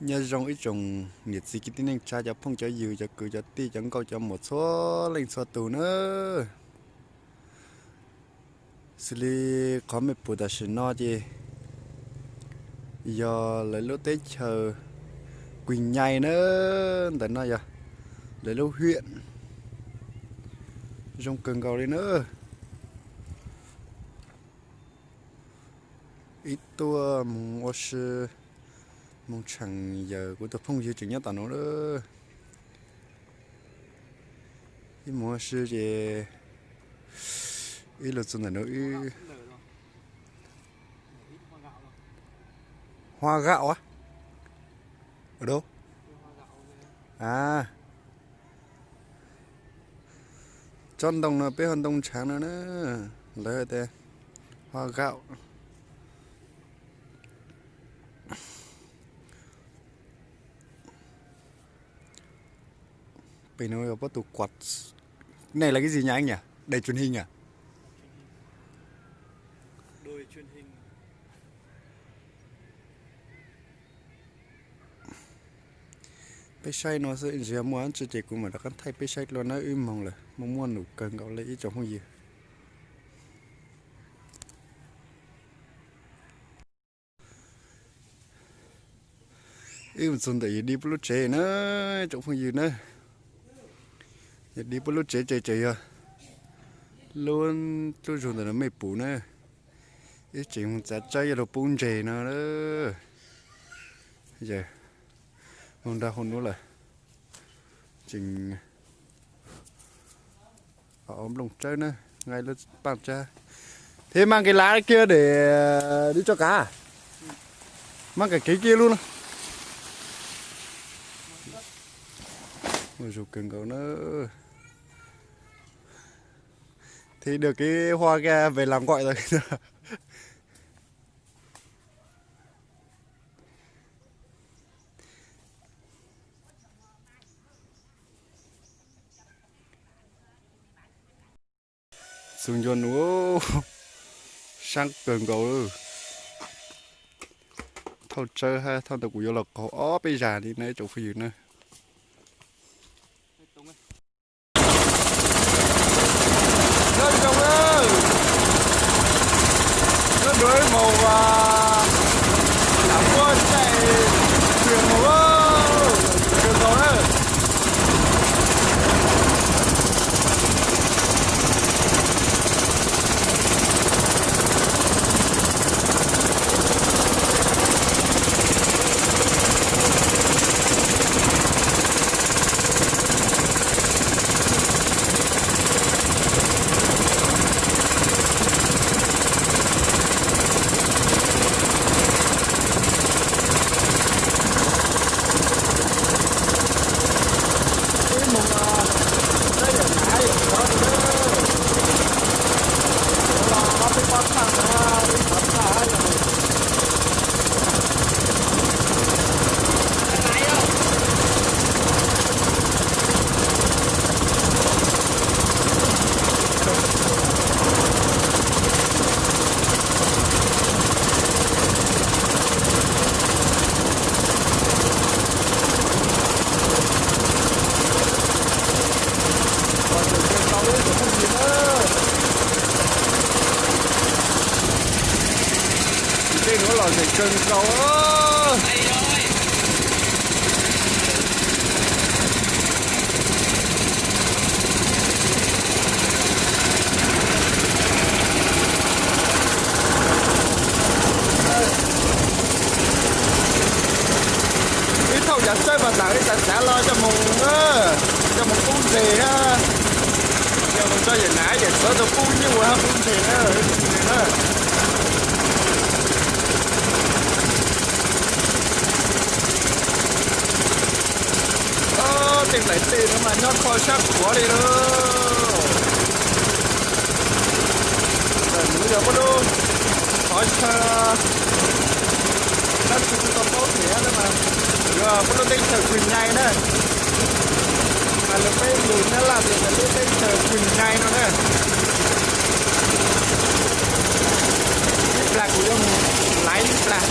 Nyob zoo ib tsoom niam txiv kwv tij neej tsa, cov phooj cov ywg, cov kwv cov tij, cov nkauj cov muam txhua leej txhua tus nawb. Xws li qhov mej pum tam sim no ces yog lawv lub teb chaws Quỳnh Nhai na, ntawm no yog lawv lub huyện, zoo kawg nkaus li na. Ib tuaj moog ua si, moog tsheem yawm kuv tug phooj ywg tseem nyob tom nuav lawm. Ib moog ua si ces ib lug txug ntawm nuav ib hoa gạo á. Tsob ntoo no peb hu ntoo tshaav no na, lawv tias hoa gạo. Pem no yog pob tw quạt. Này là cái gì nhỉ anh nhỉ? Đài truyền hình à? Peb saib no xwb, ntsis yog muaj dab tsi ces kuv mam rov qab thaij peb saib dlua na. Wb moog lawm, moog muaj num kawg nkaus li ib tsoom phooj ywg. Wb mus txug ntawm yawm Di puab lub tsev na, tsoom phooj ywg na. Yawm Di puab lub tsev ces tseem yog lub, lub zug ntawm no mej pum na. Wb tseem moog txav tsawb yuav lug pub ntseg no. Yawm moog nrug hauv nuav lawm, tseem nplooj tsawb na, nqa lub paaj tsawb. Thế mang cái lá kia để đi cho cá. Mang cả cái kia luôn. Ua zug kawg nkaus na. Thì được cái hoa kia về làm gọi rồi. Txug ncua nuav, saab kawg nkaus. Thauj tsawb hab thauj ntawd kuv yuav los qaug ob peb zag li na tsoom phooj ywg na. Tej nuav los zeeg kawg nkaus. Ib thaum yav txawj mas lam ib xav xav los coj mus, coj mus pub ntseg na, coj mus tso yawm nam yawm txwv tau pub nyuj hab pub ntseg na, pub ntseg na. Tej nplaim tej no mas nyob kho sab qhuav li lauj. Ntawm nuav yog puab lub qhov chaw, dab tsi kuv tau paub thiab na mas, yog puab lub teb chaws Kws Nyai na. Mas lawv peb lus Nyab Laj tias lub teb chaws Kws Nyai no na. Ib plag kuv yuav mus laiv ib plag.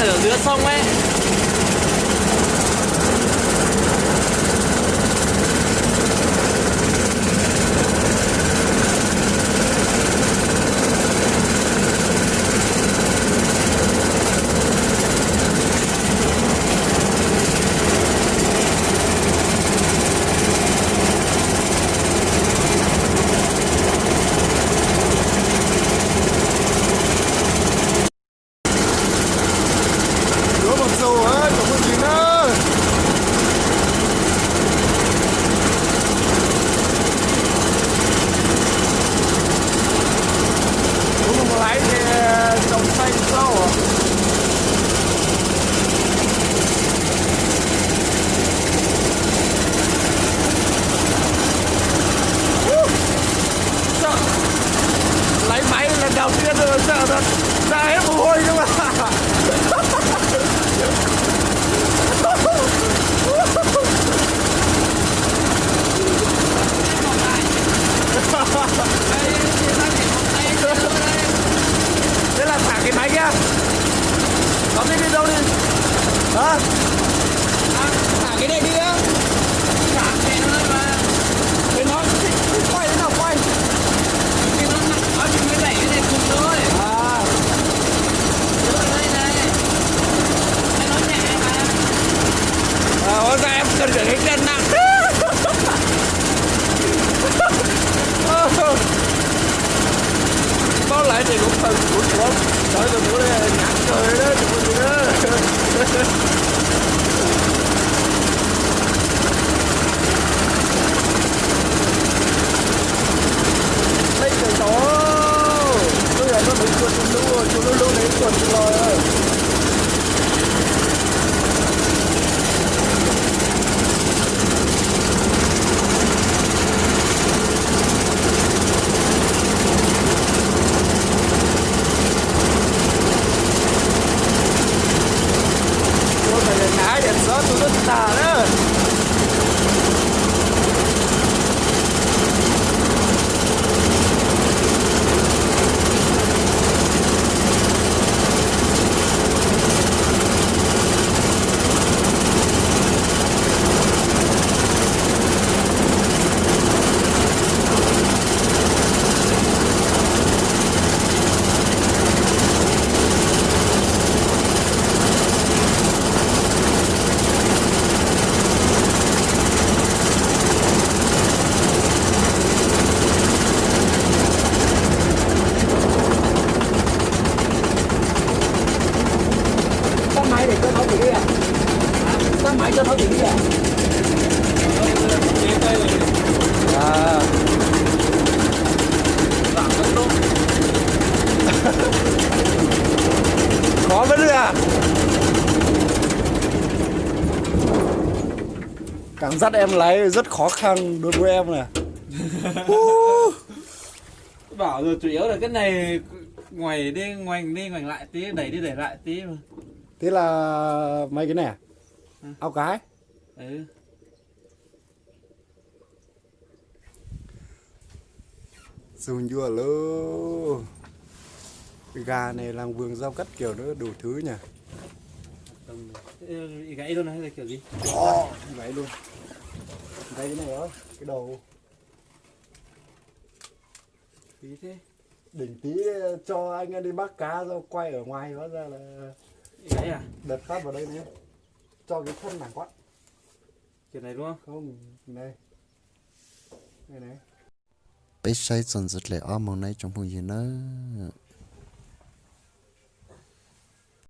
Lưới sông ấy. Yuav mus txus cov phooj ywg na. Kuv mus laiv ces tau xais xauj. Laiv maiv lần đầu tiên rồi sao nó ra hết mồ hôi luôn à. Thế là thả cái máy kia. Có cái đi đâu đi? Hả? Thả cái này đi á. Thả cái nó mà. Cái nó quay thế nào quay? Cái nó nặng quá thì mới đẩy cái này cùng thôi. À. Dựa đây này. Cái nó nhẹ mà. À, hóa ra em cần phải cái cân nặng. Tao lái thì cũng cần cũng có nói được bố đây là nhãn trời đấy, đúng không? Tết trời gió. Tôi là nó mới chuột lũ, chuột lũ lũ đấy, chuột lũ lò. Ua, nab yam txhob tus lub tas na. Tắt máy để cho nó tự đi à? Tắt máy cho nó tự đi à? À. Khó vẫn là. Cảm giác em lái rất khó khăn đối với em nè. Bảo rồi, chủ yếu là cái này ngoảnh đi ngoảnh đi ngoảnh lại tí, đẩy đi đẩy lại tí mà. Thế là mấy cái này à? Ừ. Ao cái? Ừ. Dùng dua lô. Gà này làm vườn rau các kiểu nữa, đủ thứ nhỉ? Ê, gãy luôn này hay là kiểu gì? Ồ, gãy luôn. Gãy cái này đó, cái đầu. Phí thế. Đỉnh tí, cho anh em đi bắt cá rau quay ở ngoài đó ra là. Gãy à? Đợt phát vào đây này. Cho cái thân nặng quá. Kiểu này đúng không? Không, này. Này này. Peb saib txog ntxiv dlej ob moog na ib tsoom phooj ywg nawb.